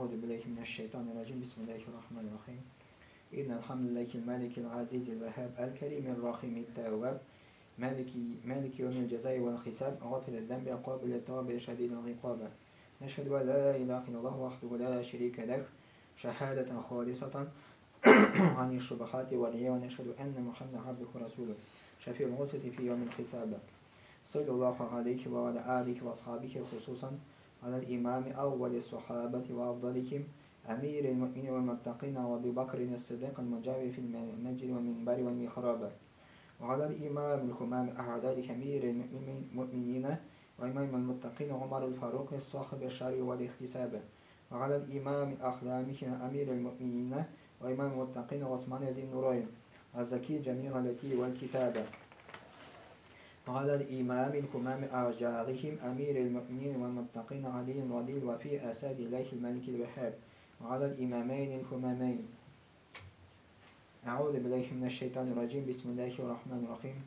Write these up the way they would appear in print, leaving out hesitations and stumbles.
أعوذ بالله من الشيطان الرجيم. بسم الله الرحمن الرحيم. إن الحمد لله الملك العزيز الوهاب الكريم الرحيم التواب مالك يوم الجزاء والحساب غافر الذنب قابل التوب شديد العقاب. نشهد أن لا إله إلا الله وحده لا شريك له شهادة خالصة عن الشبهات والرياء، ونشهد أن محمدا عبده ورسوله شفيع العصاة في يوم الحساب. صلى الله عليه وعلى آله وأصحابه، خصوصا على الإمام أول الصحابة وأفضلهم أمير المؤمنين والمتقين وأبي بكر الصديق المجاور في المسجد والمنبر والمحراب، وعلى الإمام الهمام أعداد أمير المؤمنين وإمام المتقين عمر الفاروق صاحب الشرع والاحتساب، وعلى الإمام الأخلام أمير المؤمنين وإمام المتقين عثمان ذي النورين الزكي جميع التي والكتابة، وعلى الإمام الهمام أرجارهم أمير المؤمنين والمتقين علي رضي وفي أسد الله الملك الوهاب، وعلى الإمامين الهمامين. أعوذ بالله من الشيطان الرجيم. بسم الله الرحمن الرحيم.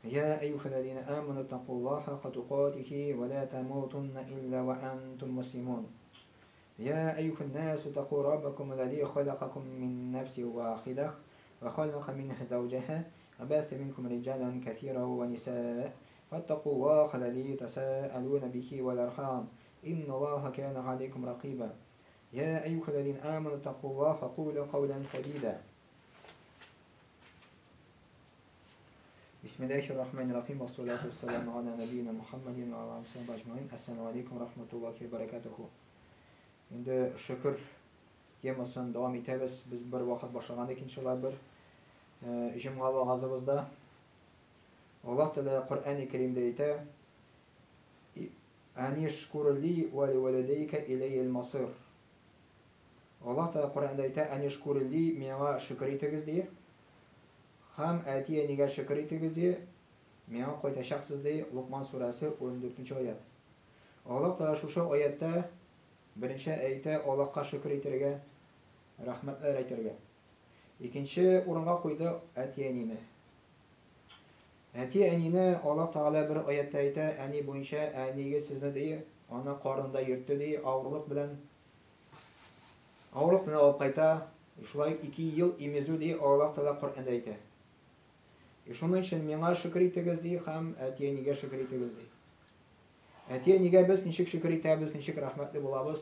يا أيها الذين آمنوا اتقوا الله حق تقاته ولا تموتن إلا وأنتم مسلمون. يا أيها الناس اتقوا ربكم الذي خلقكم من نفس واحدة وخلق منها زوجها وبث منكم رجالا كثيرا ونساء واتقوا الله الذي تساءلون به والأرحام إن الله كان عليكم رقيبا. يا أيها الذين آمنوا اتقوا الله وقولوا قولا سديدا. بسم الله الرحمن الرحيم، والصلاة والسلام على نبينا محمد وعلى آله وصحبه أجمعين. السلام عليكم ورحمة الله وبركاته. Инде шөкер темасын дәвам итәбез. Без бер вакыт башлаган идек, иншалла, бер җомга вагазыбызда. Аллаһ Тәгалә Коръән-и Кәримдә әйтә: Анишкурли ва ливалидейка иләйел масир. Аллаһ Тәгалә Коръәндә әйтә: Анишкурли, миңа шөкер итегез ди. Һәм әти-әнигә шөкер итегез ди, миңа кайтачаксыз ди. Лукман сүрәсе 14 аят. Аллаһ Тәгалә шушы аятта беренче әйтә Аллаһка шөкер итәргә, рәхмәтләр әйтергә. Икенче урынга куйды әти-әнине. Әти-әнине Аллаһ Тәгалә бер аятта әйтә: әни буенча әнигез сезне ди, ана карында йөртте ди, авырлык белән алып кайта. Шулай 2 ел имезү ди, Аллаһ Тәгалә Коръәндә әйтә. Шуның өчен миңа шөкер итегез ди һәм әти-әнигә шөкер итегез ди. Әти-әнигә без ничек шөкер итәбез, ничек рәхмәтле булабыз?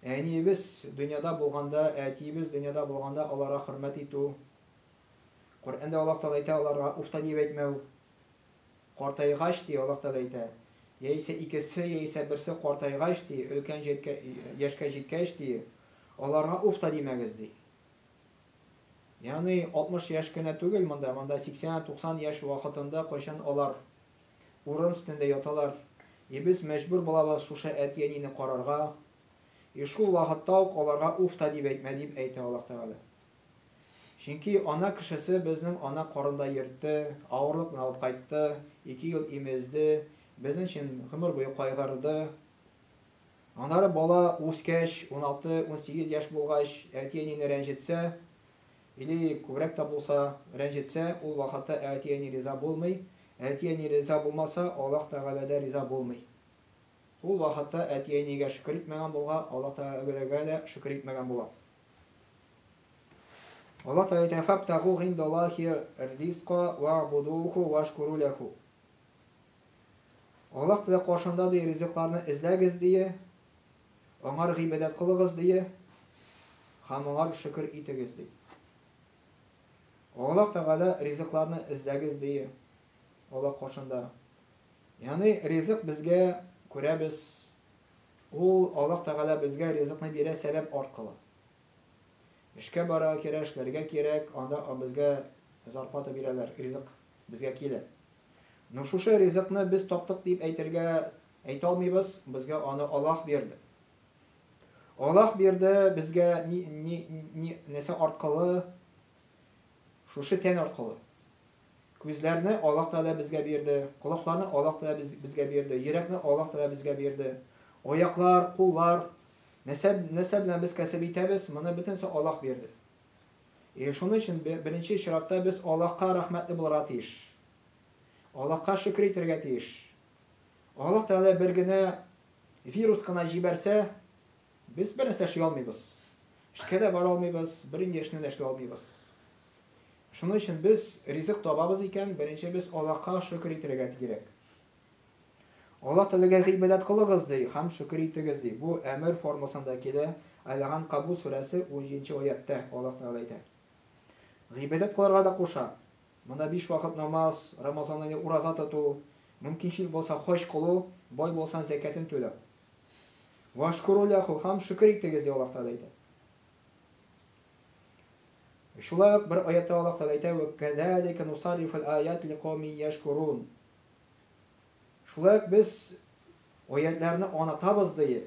Әниебез дөньяда булганда, әтиебез дөньяда булганда аларга хөрмәт итү. Коръәндә Аллаһ Тәгалә әйтә, аларга уфта дип әйтмәү. Картайгач ди, Аллаһ Тәгалә әйтә. Яисә икесе, яисә берсе картайгач ди, өлкән яшькә җиткәч ди, аларга уфта димәгез ди. Ягъни 60 яшь кенә түгел монда, монда 80-90 яшь вакытында кайчан алар урын өстендә яталар. И без мәҗбүр булабыз шушы әти-әнине карарга. И шул вакытта ук аларга уфта дип әйтмә дип әйтә Аллаһ Тәгалә. Чөнки ана кешесе безнең ана карында йөртте, авырлык белән алып кайтты, 2 ел имезде, безнең өчен гомер буе кайгырды. Аннары бала үскәч, 16-18 яшь булгач, әти-әнине рәнҗетсә, или күбрәк тә булса рәнҗетсә, ул вакытта әти-әни риза булмый. Әти-әни риза булмаса, Аллаһ Тәгалә дә риза булмый. Ул вакытта әти-әнигә шөкер итмәгән булга, Аллаһ Тәгаләгә дә шөкер итмәгән була. Аллаһ Тәгалә әйтә: Фабтагу индаллахи ризка вa'будуху вашкуру лаху. Аллаһ Тәгалә каршында ди ризыкларны эзләгез ди, аңар гыйбадәт кылыгыз ди, һәм аңар шөкер итегез ди. Аллаһ Тәгалә ризыкларны эзләгез ди Аллаһ каршында. Ягъни ризык безгә күрәбез, ул Аллаһ Тәгалә безгә ризыкны бирә сәбәп аркылы. Эшкә бара кирәк, эшләргә кирәк, анда безгә зарплата бирәләр, ризык безгә килә. Но шушы ризыкны без таптык дип әйтергә әйтә алмыйбыз, безгә аны Аллаһ бирде. Аллаһ бирде безгә ни нәрсә аркылы? Шушы тән аркылы. Күзләрне Аллаһ Тәгалә безгә бирде, колакларны Аллаһ Тәгалә безгә бирде, йөрәкне Аллаһ Тәгалә безгә бирде. Аяклар, куллар, нәрсә белән без кәсеп итәбез, моны бөтенесе Аллаһ бирде. И шуның өчен беренче чиратта без Аллаһка рәхмәтле булырга тиеш. Аллаһка шөкер итәргә тиеш. Аллаһ Тәгалә бер генә вирус кына җибәрсә, Без бер нәрсә эшли алмыйбыз. Эшкә дә бара алмыйбыз, бернинди эшне дә эшли алмыйбыз. Шуның өчен без ризык табабыз икән, беренче без Аллаһка шөкер итәргә кирәк. Аллаһ Тәгаләгә гыйбадәт кылыгыз ди һәм шөкер итегез ди. Бу әмер формасында килә. Әл-Ганкабут сүрәсе 17 аятьтә Аллаһ Тәгалә әйтә. Гыйбадәт кылырга да куша. Монда биш вакыт намаз, Рамазан ае ураза тоту, мөмкинчелек булса хаҗ кылу, бай булсаң зәкятен түләү. Вашкуру ләху һәм шөкер итегез ди Аллаһ Тәгалә әйтә. Шулай ук бер аятта Аллаһ Тәгалә әйтә: "Ва кәзалика нусаррифул аят ликауми яшкурун". Шулай ук без аятларны анатабыз ди.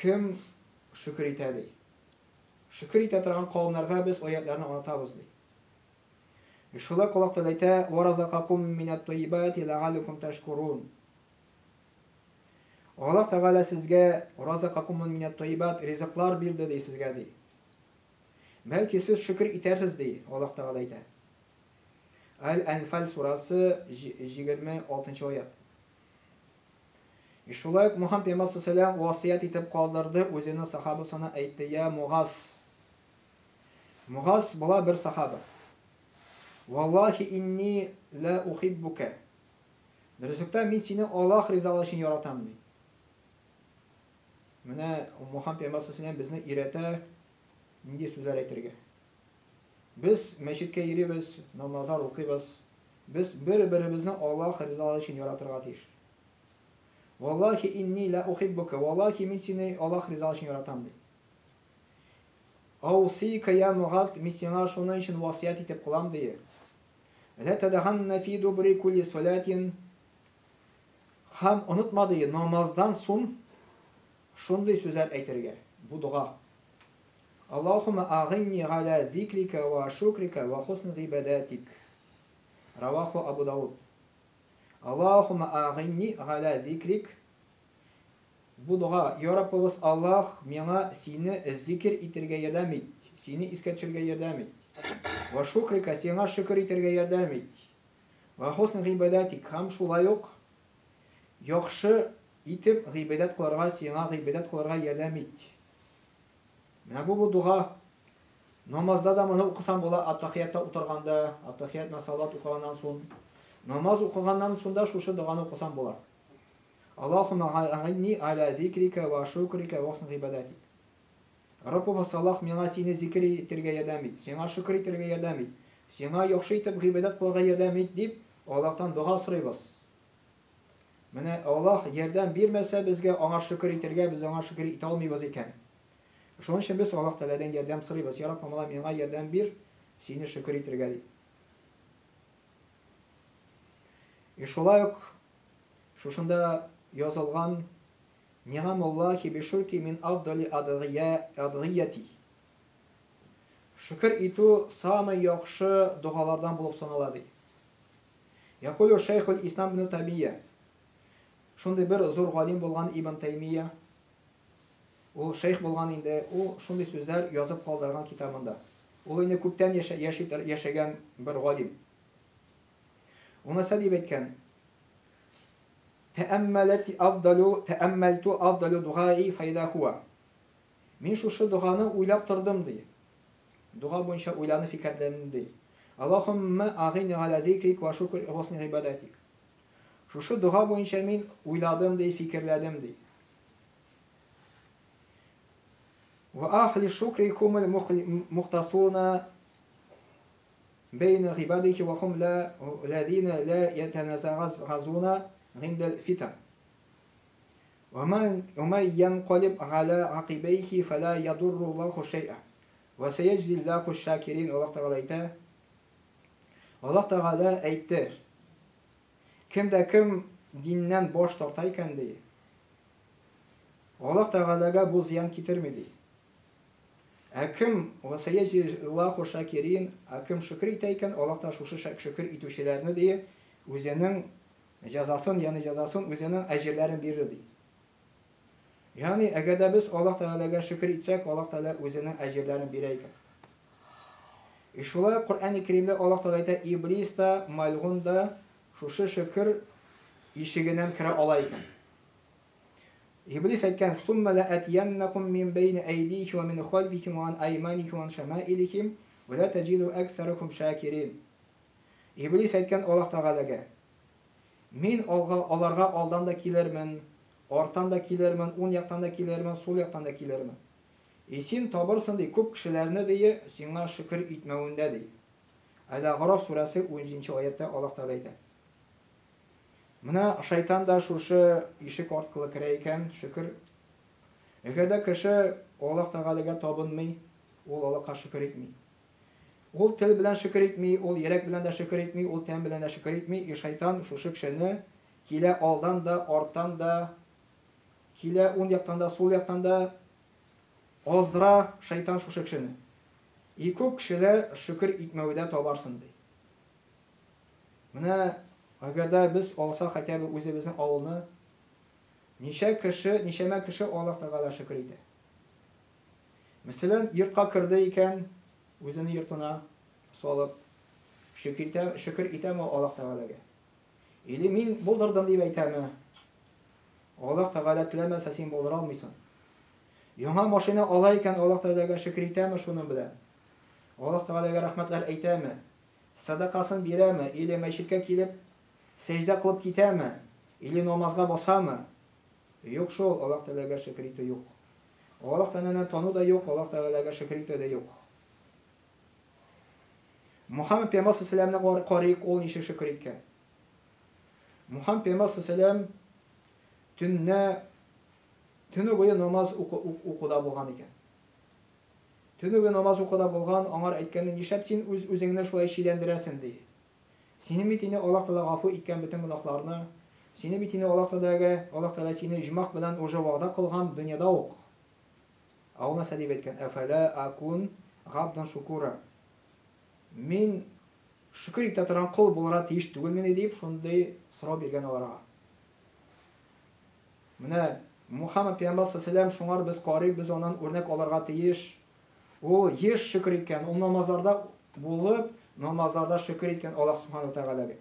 Кем шөкер итә ди. Шөкер итә торган кавымнарга без аятларны анатабыз ди. Шулай ук Аллаһ Тәгалә әйтә: "Ва разакакум минат таййибати ләгалләкум ташкурун". Аллаһ Тәгалә сезгә разакакум минат таййибат ризыклар бирде ди сезгә ди. Бәлки сез шөкер итәрсез ди, Аллаһ Тәгалә әйтә. Әл-Әнфәл сурасы 26 аят. И шулай ук Мухаммад пәйгамбәр саллаллаху васыять итеп калдырды үзенең сахабасына әйтте: "Я Мугаз". Мугаз була бер сахаба. Валлахи инни ла ухиббука. Дөреслектә мин сине Аллаһ ризалыгы өчен яратам ди. Менә Мухаммад пәйгамбәр саллаллаху безне өйрәтә нинди сүзләр әйтергә. Без мәчеткә йөрибез, намазлар укыйбыз. Без бер-беребезне Аллаһ ризалыгы өчен яратырга тиеш. Валлахи инни ла ухиббука. Валлахи мин сине Аллаһ ризалыгы өчен яратам ди. Аусика я Мугад, мин сиңа шуның өчен васыять итеп кылам ди. Ла тадаганна фи дубри кулли салатин. Һәм онытма ди, намаздан соң шундый сүзләр әйтергә. Бу дога. Аллаһумма агынни галя зикрика ва шукрика ва хусни гыйбадатик. Раваху Абу Дауд. Аллаһумма агынни галя зикрик. Бу дога, Я Раббыбыз Аллаһ, миңа сине зикер итергә ярдәм ит, сине искә төшерергә ярдәм ит. Ва шукрика, сиңа шөкер итәргә ярдәм ит. Ва хусни гыйбадатик, һәм шулай ук яхшы итеп гыйбадәт кылырга, сиңа гыйбадәт кылырга ярдәм ит. Менә бу бу дога. Намазда да моны укысаң була, аттахиятта утырганда, аттахият белән салават укыганнан соң. Намаз укыганнан соң да шушы доганы укысаң була. Аллаһумма агынни аля зикрика ва шукрика ва хусни гыйбадатик. Раббыбыз Аллаһ, миңа сине зикер итәргә ярдәм ит, сиңа шөкер итәргә ярдәм ит, сиңа яхшы итеп гыйбадәт кылырга ярдәм ит дип Аллаһтан дога сорыйбыз. Менә Аллаһ ярдәм бирмәсә безгә аңа шөкер итәргә, без аңа шөкер итә алмыйбыз икән. Шуның өчен без Аллаһ Тәгаләдән ярдәм сорыйбыз. Я Раббым, Аллаһ, миңа ярдәм бир, сине шөкер итәргә дип. И шулай ук шушында язылган Ни'амуллахи бишурки мин афдали адгыяти. Шөкер итү самый яхшы догалардан булып санала ди. Якулю шейхул Ислам ибн Таймия. Шундый бер зур галим булган Ибн Таймия. Ул шейх булган инде, ул шундый сүзләр язып калдырган китабында. Ул инде күптән яшәгән бер галим. Ул нәрсә дип әйткән? Тәәммәләти афдалю, тәәммәлту афдалю дугаи файда хуа. Мин шушы доганы уйлап тордым, ди. Дога буенча уйланып фикерләндем, ди. Аллаһумма агыйни галя зикрик ва шукр хусни гыйбадатик. Шушы дога буенча мин уйладым, ди, фикерләдем, ди. Ва ахли шукри хумул мухтасуна бейна гыйбадихи ва хум ла лазина ла ятаназагазуна гиндал фитан. ومن ينقلب على عقبيه فلا يضر الله شيئا وسيجزي الله الشاكرين. Аллаһ Тәгалә әйтә. Аллаһ Тәгалә әйтте. Кем дә кем диннән баш тарта икән ди. Аллаһ Тәгаләгә бу зыян китерми ди. Ә кем васаяҗи Аллаһу шакирин, ә кем шөкер итә икән, Аллаһ та шушы шөкер итүчеләрне ди, үзенең җәзасын, ягъни җәзасын үзенең әҗерләрен бирер ди. Ягъни, әгәр дә без Аллаһ Тәгаләгә шөкер итсәк, Аллаһ Тәгалә үзенең әҗерләрен бирә икән. И шулай Коръән-и Кәримдә Аллаһ Тәгалә әйтә, Иблис та, мәлгун да шушы шөкер ишегеннән керә ала икән. Иблис әйткән: "Сумма ла атияннакум мин бейни айдихим ва мин халфихим ва ан айманихим ва ан шамаилихим ва ла таҗиду аксарахум шакирин". Иблис әйткән Аллаһ Тәгаләгә: "Мин аларга алдан да килермен, арттан да килермен, уң яктан да килермен, сул яктан да килермен. И син табырсың, ди, күп кешеләрне, ди, сиңа шөкер итмәвендә, ди. Әл-Әгъраф сүрәсе 17 аятта Аллаһ Тәгалә әйтә. Менә шайтан да шушы ишек арткылы керә икән, шөкер. Әгәр дә кеше Аллаһ Тәгаләгә табынмый, ул Аллаһка шөкер итми. Ул тел белән шөкер итми, ул йөрәк белән дә шөкер итми, ул тән белән дә шөкер итми, и шайтан шушы кешене килә алдан да, арттан да, килә уң яктан да, сул яктан да аздыра шайтан шушы кешене. И күп кешеләр шөкер итмәүдә табарсың, ди. Менә әгәр дә без алсак хотя бы үзебезнең авылны, ничә кеше, ничәмә кеше Аллаһ Тәгалә шөкер итә. Мәсәлән, йортка керде икән, үзенең йортына салып, шөкер итә, шөкер итәме Аллаһ Тәгаләгә? Или мин булдырдым дип әйтәме? Аллаһ Тәгалә теләмәсә, син булдыра алмыйсың. Яңа машина ала икән, Аллаһ Тәгаләгә шөкер итәме шуның белән? Аллаһ Тәгаләгә рәхмәтләр әйтәме? Садакасын бирәме? Или мәчеткә килеп сәҗдә кылып китәме? Или намазга басамы? Юк шул, Аллаһ Тәгаләгә шөкер итү юк. Аллаһ Тәгаләне тану да юк, Аллаһ Тәгаләгә шөкер итү дә юк. Мухаммед пәйгамбәр саллаллаху карыйк, ул ничек шөкер иткән. Мухаммед пәйгамбәр саллаллаху төнне төне буе намаз укуда булган икән. Төне буе намаз укуда булган, аңар әйткәнне, нишләп син үз үзеңне шулай чиләндерәсең, ди. Сине бит инде Аллаһ Тәгалә гафу иткән бөтен гөнаһларны. Сине бит инде Аллаһ Тәгаләгә, Аллаһ Тәгалә сине җмах белән уже вәгъдә кылган дөньяда ук. Ә ул нәрсә дип әйткән? Әфәлә акун габдан шукура. Мин шөкер итә торган кол булырга тиеш түгелмени дип шундый сорау биргән аларга. Менә Мухаммад пәйгамбәр саллаллаху шуңар без карыйк, без аннан үрнәк алырга тиеш. Ул еш шөкер иткән, ул намазларда булып, намазларда шөкер иткән Аллаһ субхану тәгаләгә.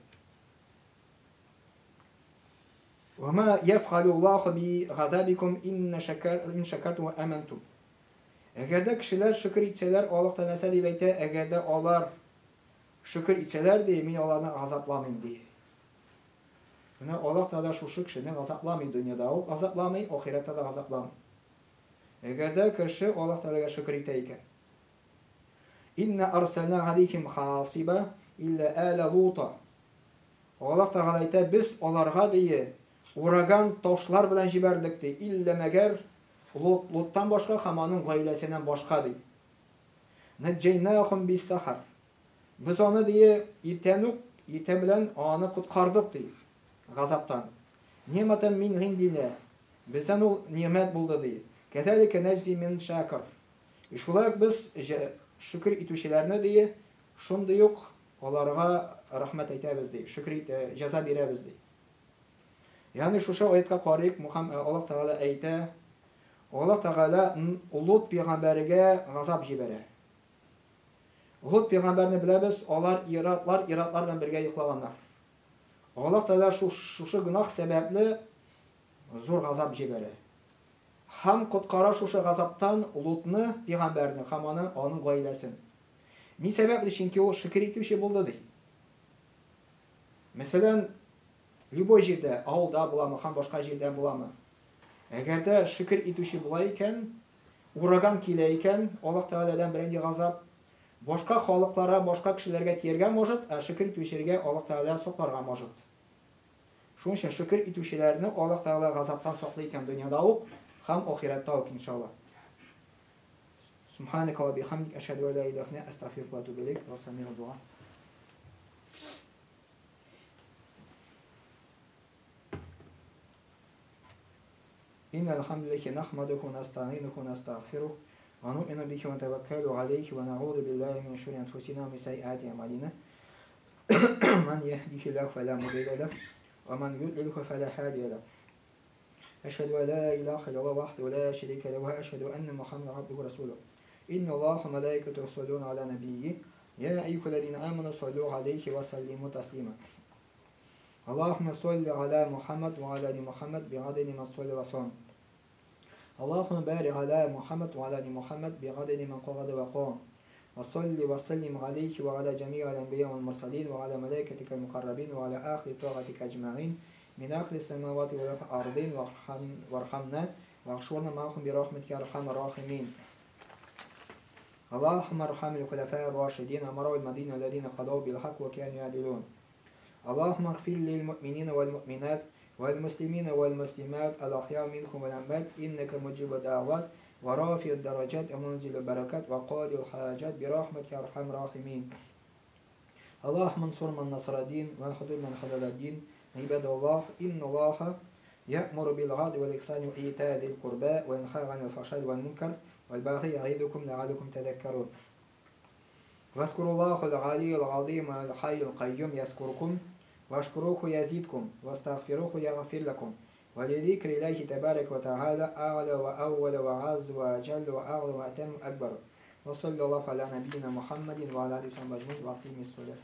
Ва яфгалуллаху би газабикум инна шакар ин шакартум ва амантум. Әгәр дә кешеләр шөкер итсәләр, Аллаһ та нәрсә дип әйтә? Әгәр дә алар шөкер итсәләр, ди, мин аларны газапламыйм, ди. Менә Аллаһ Тәгалә шушы кешене газапламый, дөньяда ук газапламый, ахирәттә дә газапламый. Әгәр дә кеше Аллаһ Тәгаләгә шөкер итә икән. Инна арсална алейхим хасиба илля аля лута. Аллаһ Тәгалә әйтә, без аларга дие ураган ташлар белән җибәрдек ди, илля мәгәр Лут, Луттан башка һәм аның гаиләсеннән башка ди. Наджайнахум бис-сахар. Без аны дие иртән үк, иртә белән аны коткардык ди газаптан. Ниматан мин гиндина. Бездән ул нимәт булды ди. Кәзалика наҗзи мин шакир. И шулай ук без шөкер итүчеләрне ди, шундый ук аларга рәхмәт әйтәбез ди, шөкер итә, җәза бирәбез ди. Ягъни шушы аятка карыйк, Мухаммад Аллаһ Тәгалә әйтә, Аллаһ Тәгалә Лут пәйгамбәргә газап җибәрә. Лут пәйгамбәрне беләбез, алар иратлар, иратлар белән бергә йоклаганнар. Аллаһ Тәгалә шушы гөнаһ сәбәпле зур газап җибәрә. Һәм коткара шушы газаптан Лутны пәйгамбәрне һәм аны аның гаиләсен. Ни сәбәпле? Чөнки ул шөкер итүче булды ди. Мәсәлән, любой җирдә, авылда буламы һәм башка җирдә буламы? Әгәр дә шөкер итүче була икән, ураган килә икән, Аллаһ Тәгаләдән бернинди газап башка халыкларга, башка кешеләргә тияргә может, ә шөкер итүчеләргә Аллаһ Тәгалә сакларга может. Шуның өчен шөкер итүчеләрне Аллаһ Тәгалә газаптан саклый икән дөньяда ук һәм ахирәттә ук иншалла. Субханaka ва бихамдик ашһаду ан ла илаһа илля астагфирука ва атубу илейк. Ва сами'у дуа. إن الحمد لله نحمده ونستعينه ونستغفره ونؤمن به ونتوكل عليه ونعوذ بالله من شرور أنفسنا ومن سيئات أعمالنا من يهده الله فلا مضل له ومن يضلل فلا هادي له أشهد أن لا إله إلا الله وحده لا شريك له وأشهد أن محمدا عبده ورسوله إن الله وملائكته يصلون على نبيه يا أيها الذين آمنوا صلوا عليه وسلموا تسليما اللهم صل على محمد وعلى آل محمد بعدد ما صلى وسلم. اللهم بارك على محمد وعلى آل محمد بعدد من قعد وقام، وصل وسلم عليه وعلى جميع الأنبياء والمرسلين وعلى ملائكتك المقربين وعلى أهل طاعتك أجمعين من أهل السماوات والأرضين، وارحمنا واحشرنا معهم برحمتك يا أرحم الراحمين. اللهم ارحم الخلفاء الراشدين أمراء المدينة الذين قضوا بالحق وكانوا يعدلون. اللهم اغفر للمؤمنين والمؤمنات والمسلمين والمسلمات الأحياء منهم والأموات، إنك مجيب الدعوات ورافع الدرجات ومنزل البركات وقاضي الحاجات برحمتك يا أرحم الراحمين. اللهم انصر من نصر الدين وخذل من خذل الدين. عباد الله، إن الله يأمر بالعدل والإحسان وإيتاء ذي القربى وينهى عن الفحشاء والمنكر والبغي يعظكم لعلكم تذكرون. واذكروا الله العلي العظيم الحي القيوم يذكركم، واشكروه يزيدكم، واستغفروه يغفر لكم. ولذكر الله تبارك وتعالى أعلى وأول وأعز وأجل وأعظم وأتم أكبر. وصلى الله على نبينا محمد وعلى آله وصحبه أجمعين. وأقيم الصلاة.